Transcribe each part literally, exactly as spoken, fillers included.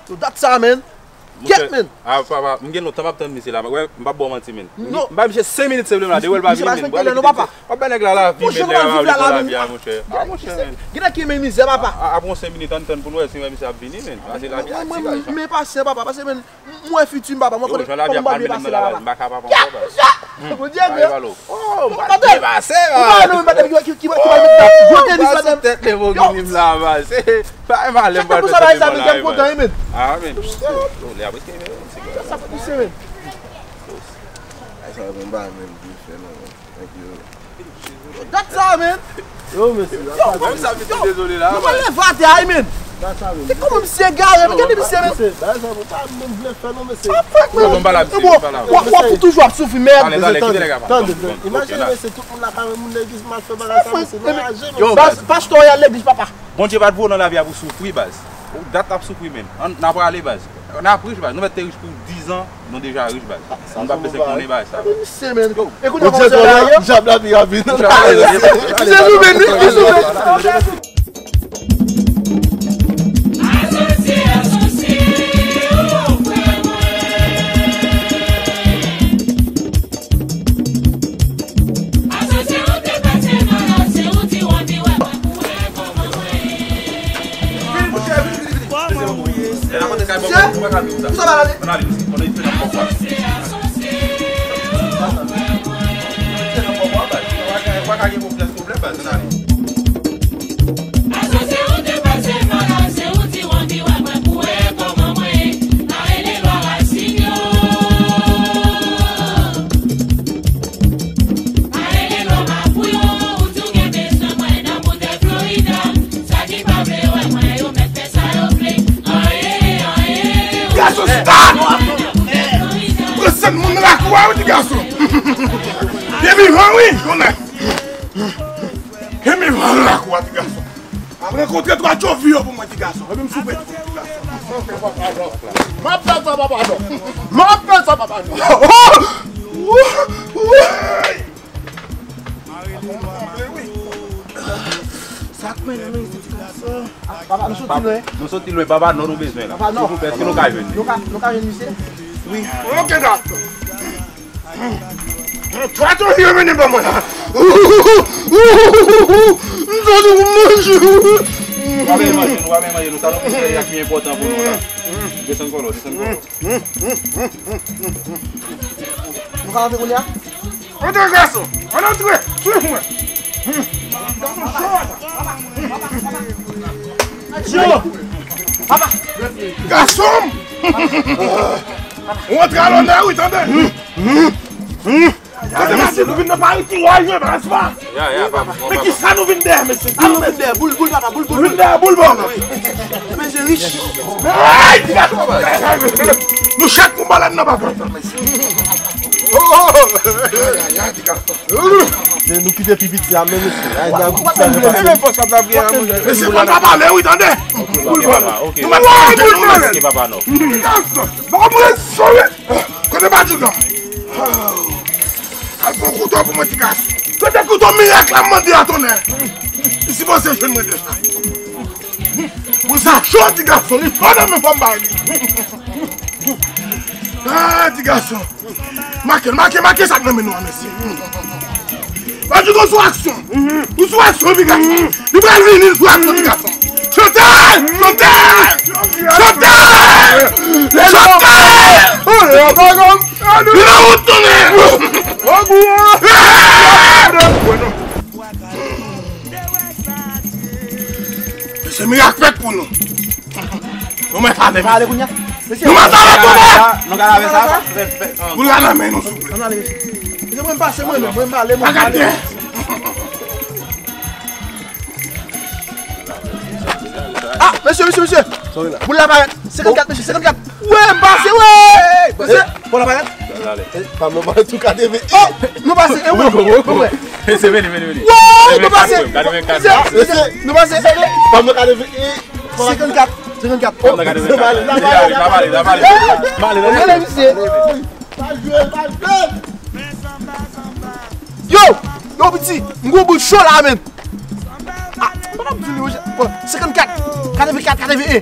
So that's how, man. Get, man. Ah, papa, m gen lontan m ap tann misye la. Wè, m p ap ba w manti, men. Non. M ba misye senk minit, se vle m la. Depi w wè l pa vini, men. Misye pa respekte lè, non, papa. W ap bay nèg la lavi, men. Nèg la pa viv la lavi a, monchè. Ah, monchè, men. Gen nèg ki renmen mizè, papa. A, apre yon senk minit, ann tann pou n wè si misye ap vini, men. Pase lavi a ti baz. Men pasyan, papa, pase, men. M wè fiti m, papa. Mwen konnen kòman m ap pase la, papa. M pa ka pa ankò, baz. Bondye, bondye. Oh, m pa depase, baz. Ou pa non, men, ki, ki, ki, ki va met nan gwo tenis, madanm. Tèt Lamborghini m la, baz. Se pa malè m pral fè tèt Lamborghini la, men. Ah, men. Yo, lè apre ke, men, se kwa sa? Sa pa pouse, men. Ay, sa va bon, ba, men, byen fè, non, men. Thank you. Dat sa, men. Yo, mesye. Yo, mwen sa vin dezole la, nou pral leve atè a, men. Dat sa, men. Se kòman misye egare, men gade misye, men. Mesye, bagay sa, mwen pa menm vle fè non, mesye. Sa fèk, men. Bon, m pa la, mesye, m pa la. W ap toujou ap soufri, mèd. Tande, tande, imajine, mesye, tout moun la ka wè moun legliz mal fè bagay sa, mesye, nou raje, mesye. Yo, baz, pastè a al legliz, papa. Bondye pa t voye w nan lavi a pou w soufri, baz. Dat l ap soufri, men. Ann, n a prale, baz. N ap rich, baz. Nou mèt te rich pou dizan, nou deja rich, baz. Nou pa bezwen konnen bagay sa, baz. Misye, men. E kounye a, kòman se la, yo? Misye, misye, misye. Gason, stop! Pran sèn moun nan lakou a, wi, ti gason. Byen vivan, wi, konnen. Byen vivan nan lakou a, ti gason. Ap rankontre twa tchovi yo pou mwen, ti gason. Epi m soupe tou, ti gason. M ap fè sa, papa, non. M ap fè sa, papa, non. Sa k mennen nou isit, ti gason? Papa, nou soti lwen. Nou soti lwen, papa, non, nou bezwen la. Papa, non. Silvouplè, èske nou ka jwenn li? Nou ka, nou ka jwenn misye? Wi. Ok, gason. Twa tchovi yo mennen ban mwen la. M santi m manje. Nou pa manje, nou pa manje, nou talon pou fè yak pi enpòtan pou nou la. Desann kòlò, desann kòlò. Nou ka antre kounye a? Antre, gason! Ann antre! Swiv mwen! Yo! Papa! Gason m! Ou antre a lònè, wi, tande! Kote mesye, nou vin nan Paris, ki wòy, wi, baz pa! Ya, ya, papa. Men ki sa nou vin dèyè, mesye? Sa nou vin dèyè? Boul, boul, papa, boul, boul. Nou vin dèyè boul, papa. Mesye rich. Ay, ti gason! Nou chak pou balad nan papa. Se nou ki te pi piti a, men mesye. Ay, n a gout sa, men pase. Mesye, pran pa pale, wi, tande. Boul, boul. Nou mèt manje, nou mèt. Papa, non. Ti gason, bon, mwen sove. Kote badjougan? Al pran kouto pou mwen, ti gason. Kote kouto mirak la, m mande a tonnè? Li sipoze jwenn mwen deja. Mwen sa cho, ti gason, li cho nan men fò m bay li. Ah, ti gason. Make l, make, make sa k nan men nou an, mesye. Badjougan sou aksyon. Ou sou aksyon, ti gason. Li pral vini, li sou aksyon, ti gason. Chante! Chante! Chante! Chante! Li nan wout, tonnè! Se mirak fèt pou nou. Nou mèt ale, mesye. Nou mèt ale, tonnè! Nou ka lave sa? Boul la nan men nou, souple. Ann ale, mesye. Mesye, mwen pase, mwen, mwen pale, mwen pale. Ah, mesye, mesye, mesye. Boul la parèt. Senkannkat, mesye, senkannkat. Wè, m pase, wè! Mesye. Boul la parèt. Pam nan parèt sou katreven. Oh, nou pase, e wè, wè, wè. Mesye, vini, vini, vini. Wow, nou pase. Katreven, katreven. Mesye, nou pase. Pam nan katreven. Senkannkat, senkannkat. Oh, m ale, m ale, m ale, m ale, m ale. Gade misye. Pa jwe, pa jwe. Yo! Yo, piti, m gon boul cho la, men. Ah, m pa t ap di li, bon, senkannkat, katrevenkat, katreven en.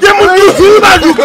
Gen moun ki di li pa jouk.